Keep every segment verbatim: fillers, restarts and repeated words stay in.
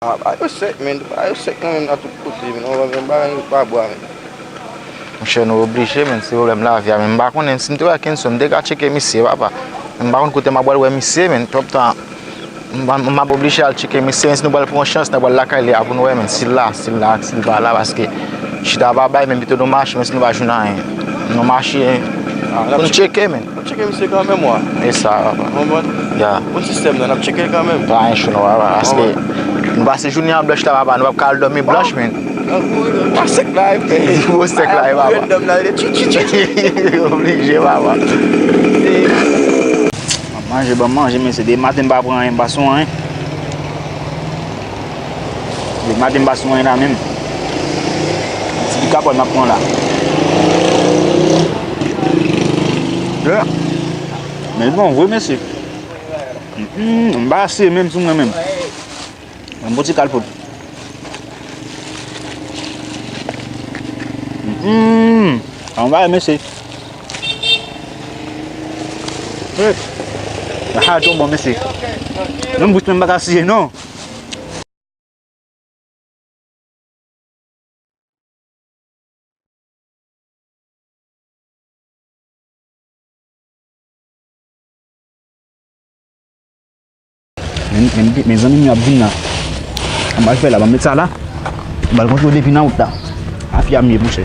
Ah, bagay yo sèk, men. Bagay yo sèk kanmenm nan tout kote, men. Yon bagay pa bwa, men. Monchè, nou oblije, men. Se pwoblèm lavi a, men. M pa konnen si m te wè Kenson, m te ka tcheke misye, papa. Men m pa konn kote m ap pral wè misye, men. Twòp tan. M, m, m ap oblije al tcheke misye, men si nou pral pran yon chans, n ap pral lakay li a pou nou wè, men. Si l la, si l la, si l pa la, paske chita pa bay, men pito nou mache, men si nou pa jwenn anyen. Nou mache pou n tcheke, men. N ap tcheke misye kanmenm, wa. E sa, papa. Ou konprann? Ya. Bon sistèm nan, n ap tcheke l kanmenm. Pa gen cho non, papa. Paske nou pase jounen an blanch la, papa. Nou p ap ka al dòmi blanch, men. Ou sèk la, e. Ou sèk la, e, papa. Oblije, papa. Ban m manje, ban m manje, mesye. Depi maten m pa pran anyen, m pa sou anyen. Depi maten m pa sou anyen la menm. Ti bikapòn m ap pran la. Yeah. Men l bon vre, mesye. Mm, m pa ase menm sou mwen menm. Ban m bon ti kalpot. Mm, an ba mesye. Hey. Ah, ton bon mesye. Menm bouch mwen m pa ka siye non. Men, men, mezanmi, m ap vin la. An ba fè la, ban m met sa la. M al kontwole depi nan wout la. A fi a m ye, monchè.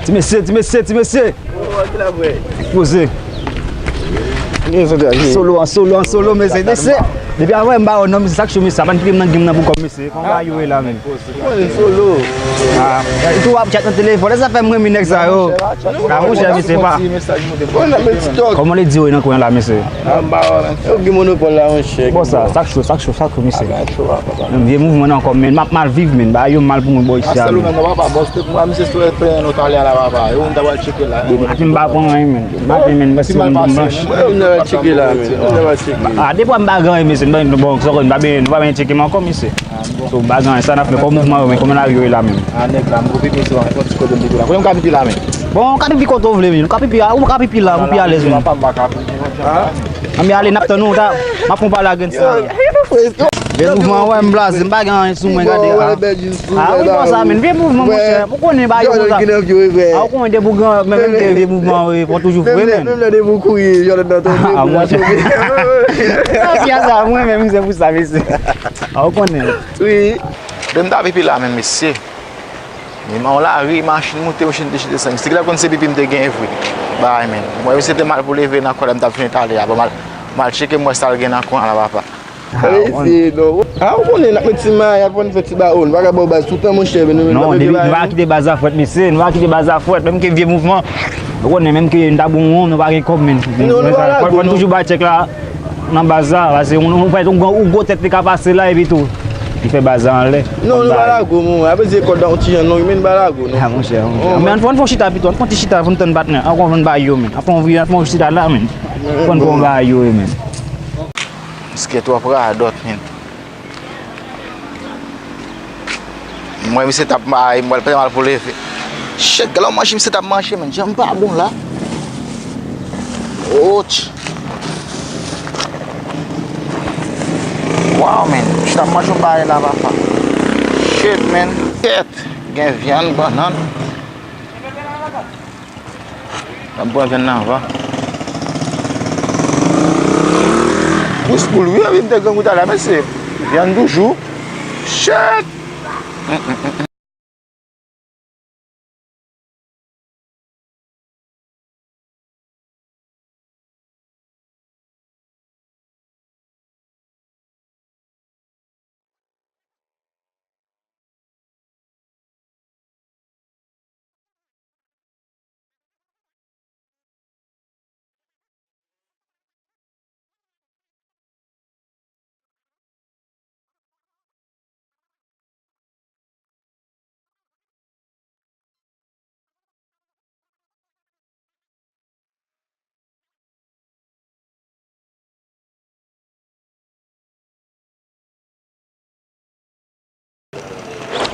Ti mesye, ti mesye, ti mesye. Poze. Solo, an solo, an solo, mesye. Mesye. Depi avan m ba yo non, mesye, sa k cho, mesye. Sa pa n kite m nan game nan pou kòb, mesye. Kòman bagay yo ye la menm? Mwen solo. Ah, tou w ap chat nan telefòn. Sa fè m renmen nèg sa yo. Ah, monchè, mesye, pa. Kòman le di yo nan kwen la, mesye? Yo gen monopòl la, monchè. Bon, sa, sa k cho, sa k cho, sa k cho, mesye. Vye mouvman nan kòm, men m ap mal viv, men. Bagay yo mal pou mwen bò isi a, men. Depi maten m pa pran anyen, men. Depi maten, men, m blanch. Ah, depi m pa gen anyen, mesye, m pa, bon, sa, nou pa benyen tcheke m ankò, mesye. So, m pa gen anyen, sa n ap fè, kòman mouvman yo, men, kòman lari yo ye la menm? Ah, nèg la, m gon pipi sou an, fò ti kote m pipi la. Kote m ka pipi la, men? Bon, ou ka pipi kote w vle, men. Ou ka pipi a, ou ka pipi la, pou pi alèz, men. Anben, ale, n ap tann ou, ta, m ap fè yon pale a grenn sa. Vye mouvman, wè, m blaze, m pa gen anyen sou mwen, gade, ah. Ah, wi, bon, sa, men, vye mouvman, monchè, ou konnen, ba, yo, konsa. Ah, ou konnen, depi ou gen, men, men, vye mouvman, wi, fò toujou vre, men. Ah, monchè. Ah, fi a sa, mwen menm, se pou sa, mesye. Ah, ou konnen. Wi. Depi m ta pipi la menm, mesye. Men yon lari, machin moute, machin desann. Mesye ki ta konn se pipi m te genyen vre. Bay, men. Mwen, mesye te mal pou leve nan kò la, m t ap fini talè a. Bon, m al, m al tcheke, m wè sa l gen nan kwen la, papa. Ah, ou konnen, n ap met ti maya, fò n fè ti ba, oh, n pa ka ba w baz toutan, monchè, men nou menm n ap met ti maya. Non, depi nou pa kite baz la frèt, mesye, nou pa kite baz la frèt, menm ke vye mouvman. Ou konnen, menm ke n ta bon, nou pa gen kòb, men. Non, nou pa la, fò n toujou bay tchèk la. Nan baz la, paske ou, ou, ou, ou gwo tèt li ka pase la epi tou li fè baz la anlè. Non, nou pa lago, mon. Apre di kòd la yon ti jan long, men nou pa lago, non. Ah, monchè, monchè. Men ann fè, ann fè yon chita pito, ann fè yon ti chita pou n tann patnè. Ann fè yon bagay yo, men. Ann fè yon, ann fè yon chita la, men. Ann fè yon bagay yo, men. Misye twòp radòt, men. Mwen, misye t ap mayi, mwen, l pa mal pou leve. Shit, gade yon manje misye t ap manje, men. Jan m pa bon la. Ouch. Wow, men. Misye t ap manje yon bagay la, papa. Shit, men. Tèt. Gen vyann, bannann. N ap pran vyann nan anvan. Pous poul, wi, epi m te grangou talè, mesye. Vyann toujou. Shit!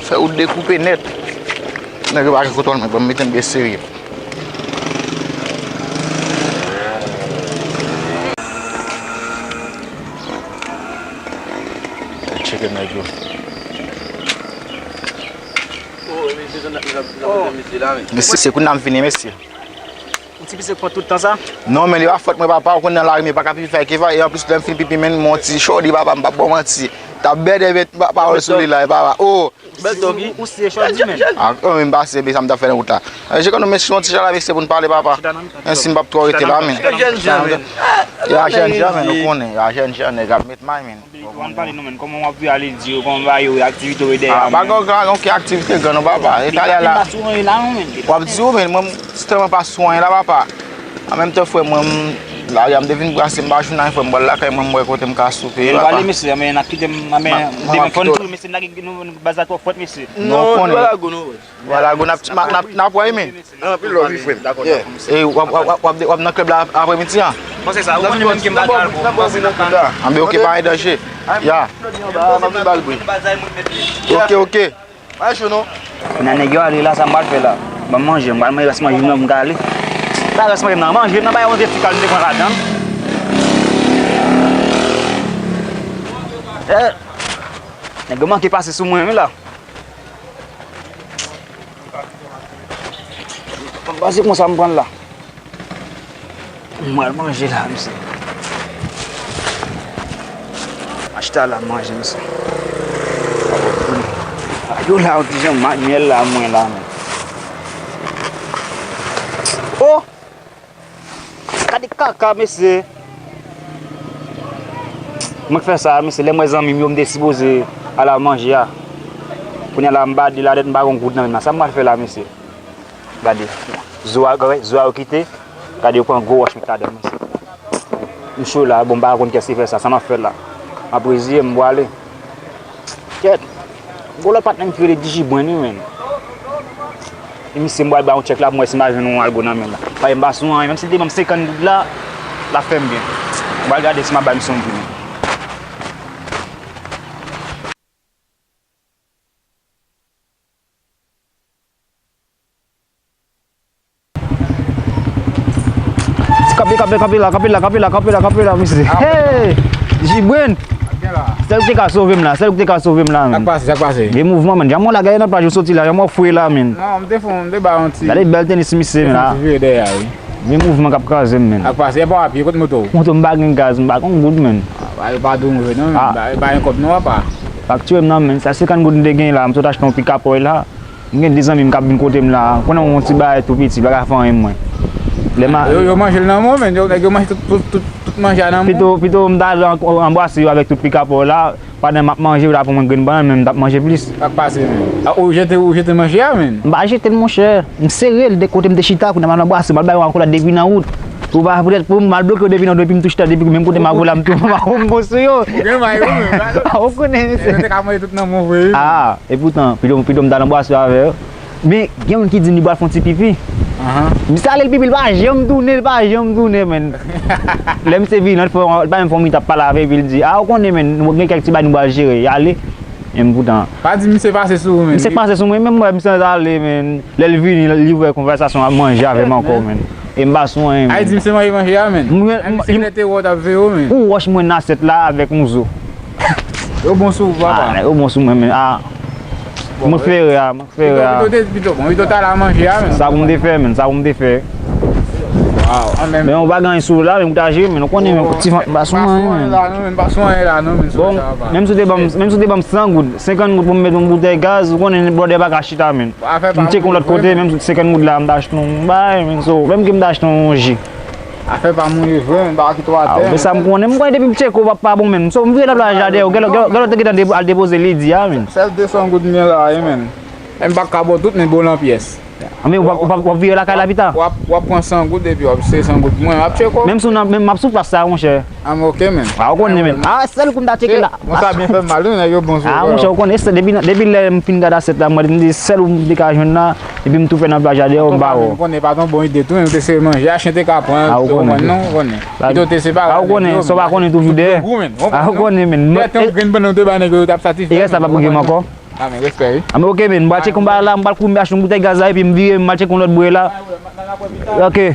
Fè wout dekoupe nèt. Nèg yo pa gen kontwòl mwen, ban m mete m byen serye. Nèg yo. Mesye, se kounye a m vini, mesye. Yon ti pise k pran tout tan sa? Non, men li pa fòt mwen, papa, ou konn nan lari, men pa ka pipi fè keva, e anplis, lè m fin pipi, men m yon ti chòdi, papa, m p ap ba w manti. T ap bèdè met pa-, pawòl sou li la, e papa. Oh! Bèl dòg, wi. Ou, ou se chòdi, men. Ah, oh, men m pase, men sa m t ap fè nan wout la. Eh, je konn nou, men si yon ti jan la, mesye, pou n pale, papa. Chita nan mitan. Ensi m p ap twò rete la, men. Yo jèn jan, men. Yo jèn jan, men, ou konnen. Yo jèn jan, nèg ap met may, men. Ou ann pale non, men, kòman w ap viv ale di yo, kòman w ba yo aktivite w dèyè a, men. Ah, pa gen, pa gen okenn aktivite gran non, papa. E talè la. W ap di w, men, mwen, m tèlman pa sou anyen la, papa. An menm tan, frè mwen, m, lari a m te vin brase, m pa jwenn anyen, frè m, m pral lakay mwen, m wè kote m ka soupe, papa. Pale, mesye, men, n ap kite m, men, demen fò n tou, mesye, n lage nou, nou baz la twò fòt, mesye. Non, konnen. Wala go, non. Wala go, n ap, n ap, n ap wè, men. Anpil love, wi, frè m. Yeah. E w ap, w ap, w ap, w ap nan klèb la aprèmidi a? Bon, se sa. Ou konnen menm ke m pa gen alkòl, m panse n ap ka. Anben, oke, pa gen danje. Ya. Oke, oke. Pa cho non. Nan nèg yo ale la, sa m pral fè la? Ban m manje, m pral manje rès manje m nan, m ka ale. Sa rès manje m nan, manje m nan, bay yon de ti kal m te pran ladan. Eh, nèg yo manke pase sou mwen, wi, la. Bon, se konsa m pran l la. M pral manje la, mesye. Achta la, manje, mesye. A, yo la, yon ti jan manyèl la, mwen la, men. Oh! Gade kaka, mesye. Mwen k fè sa, mesye. Lè m wè zanmi m yo, m te sipoze al al manje a. Kounye a la, m bade la, dèt m pa gon goud nan men m la. Sa m pral fè la, mesye? Gade. Zo a, gade, zo a yo kite. Gade, yo pran gwo wòch met ladan, mesye. M cho la, bon, m pa konn kiyès ki fè sa. Sa m ap fè la? M ap reziye m, m pwale. Kèt. Gon lòt patnè m ki rele Digibwen, wi, men. E misye, m pral ba yon tchèk la pou m wè si m pa jwenn yon algo nan men l la. Paske m pa sou anyen, menm si l te ban m senkant goud la, l ap fè m byen. M pral gade si m ap bay misye yon kou, men. Kanpe, kanpe, kanpe la, kanpe la, kanpe la, kanpe la, kanpe la, mesye. Hey! Jibwen! Sèl ou te ka sove m la, sèl ou te ka sove m la, men. Sa k pase, sa k pase? Gen mouvman, men. Jan mwen la, gade nan plaj ou soti la, jan mwen fre la, men. Non, m te fon, m te ba yon ti. Gade bèl tenis misye, men, la. Ti vire dèyè, wi. Gen mouvman k ap kraze m, men. Sa k pase? E pa w a pye, kote moto w? Moto m pa gen gaz, m pa gon goud, men. Ah, yo pa di w move, non, men. Ah. Yo pa gen kòb, non, papa. Fakture m nan, men. Sa senkant goud m te gen la, m sot achte yon pikap oil la. M gen de zanmi m k ap vin kote m la, konnen yon ti bagay tou piti, pa ka fè anyen mwen. Lè ma... Yo, yo manje l nan men w, men, yo, nèg yo manje tout, tout, tout, tout manje a nan men w. Pito, pito m ta al an-, anbrase yo avèk tout pikapò la, pandan m ap manje, yo ta pran mwen grenn bannann, men m t ap manje plis. Sa k pase, men? A, ou jete, ou jete manje a, men? M pa jete l, monchè. M sere l, de kote m te chita, kounye a m al anbrase, m al bay yon akolad depi nan wout. Pou pa, poutèt pou m al bloke yo depi nan, depi m tou chita, depi menm kote m ap la, m tou, m ap bon sou yo. Ou gen may, wi, men. A, ou konnen, mesye. Yo te ka manje tout nan men w vre, wi. A, epoutan, pito, pito m t al anbrase yo avè yo. Men, gen youn ki di m li pral fè yon ti pipi. Misye ale, l pipi, l pa janm tounen, l pa janm tounen, men. Lè misye vini, l fè, l pa menm fè yon minit ap pale avè epi l di, a, ou konnen, men, nou gen kèk ti bagay nou pral jere, y ale. Epoutan. Pa di misye pase sou ou, men. Misye pase sou mwen, men m wè misye ale, men. Lè l vini, li ouvè konvèsasyon, ap manje avè m ankò, men. E m pa sou anyen, men. Ay di misye manje manje a, men. Mwen, si nèg te wè w t ap veye w, men. Yon wòch mwen nan asyèt la avèk yon zo. Yo bon sou ou, papa. A, yo bon sou mwen, men. A. Mwen fere a, mwen fere a. Pito, pito, pito, bon, pito ta la manje a, men. Sa pou m te fè, men, sa pou m te fè. Waw, men. Men ou pa gen anyen sou ou la, men ou ta jere, men ou konnen, men ti fan, m pa sou anyen, men. Pa sou anyen la, non, men, pa sou anyen la, non, men, sou sa, papa. Bon, menm si w te ban m, menm si w te ban m san goud, senkant goud pou m mete yon boutèy gaz, ou konnen, brother pa ka chita, men. M tcheke yon lòt kote, menm senkant goud la, m ta achte yon bagay, men, so, menm ke m ta achte yon ji. Afè pa m wi vre, men m pa kite w atè, men. A, men sa m konnen, m konnen depi m tcheke w p ap pa bon, men. So, m vire nan plaj la dèyè w, gèlè, gèlè, gèlè w te gentan de-, al depoze li di a, men. Sèl de san goud m gen la, wi, men. Men m pa ka ba w tout, men ba w nan pyès. A, men w ap, w ap, w ap vire lakay la pita? W ap, w ap pran san goud epi w ap, se san goud mwen, w ap tcheke w. Menm si w nan, menm m ap sou plas sa, monchè. A, men oke, men. A, ou konnen, men. A, sèl kou m ta tcheke la. Bon, sa byen fè m mal, wi, nèg yo bon sou ou. A, monchè, ou konnen, se depi, depi lè m fin gade asyèt la, mwen, m di, sèl ou m te ka jwenn la, epi m tou fè nan plaj la, dèyè w, m ba w. M konnen, pa t yon bon ide tou, men m te sere manje, a, chen te ka pran, a, ou konnen, non, ou konnen. Pito te separe, a, ou konnen, sa w pa konnen toujou dèyè. A, ou konnen, men. Dèyè te yon grenn bannann ou te bay nèg yo, yo t ap satisfè. E rès la p ap rive m ankò. A, men respè, wi. A, men oke, men. M pral tcheke yon bagay la, m pral kouri, m achte yon boutèy gaz la, epi m vire, m al tcheke yon lòt bwè la. Oke.